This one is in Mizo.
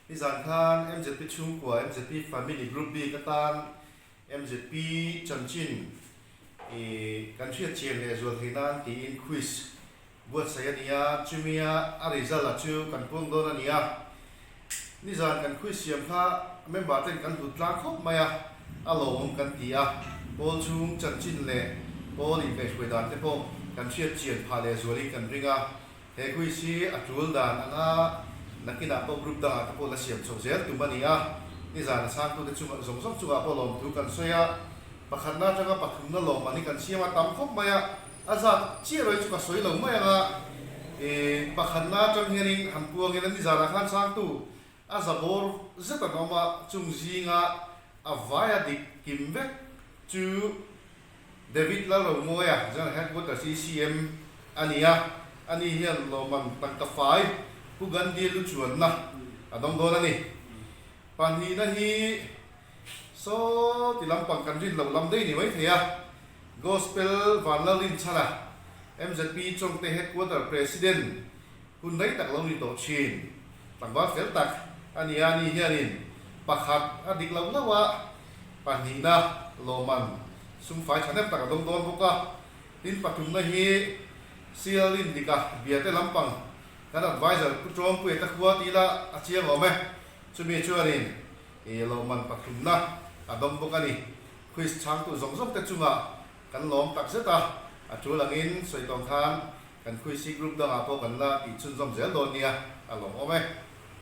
Nizan khan MZP chhungkua, MZP Family Group bik atan MZP chanchin i kan hriat chian leh zual theih nan tiin quiz buatsaih a ni a, chumia a result a chu kan puang dawn a ni a. Nizan kan quiz siam kha member ten kan hlut tlang khawp mai a, a lawmawm kan ti a, pawl chhung chanchin leh pawl inkaihhruai dan te pawh kan hriat chian phah leh zualin kan ring a. He quiz hi a tul dan anga nakinah pawh group dangah te pawh la siam chhoh zel tum a ni a, nizan a chhangtute chungah zawng zawng chungah pawh lawmthu kan sawi a, pakhatna atanga pathumna lawmman hi kan siam a tam khawp mai a, a zat chiah rawih chu ka sawi lo mai anga ih pakhatna atang hianin han puangin a nizanah khan chhangtu a za bawr zet an awm a, chung zinga a vai a dik kim vek chu David Lalromawia, General Headquarters ECM a ni a, ani hian lawmman tangka fai Pu Gandhi lu chuanna a dawng dawn a ni. Pahnihna hi saw ti lampang kan rin loh lam daih ni mai thei a, Gospel Vanlalrinchhana, MZP Chawngte Headquarter President, Hun rei tak lo ni tawh thin. Tlangval fel tak a ni a, ni hianin pakhat a dik loh loh a, pahnihna lawmman sumfai thahnem tak a dawng dawn bawk a. Tin, pathumna hi CL Indika Biate lampang kan advisor Pu Tawngpuia te khua tih lah a chiang awm e. Chumi chuanin lawmman pathumna a dawng bawk a ni. Quiz chhangtu zawng zawng te chungah kan lawm tak zet a, a tul angin sawi tawng khan Kan Khuisi group dangah pawh kan la tih chhunzawm zel dawn nia, a lawmawm e.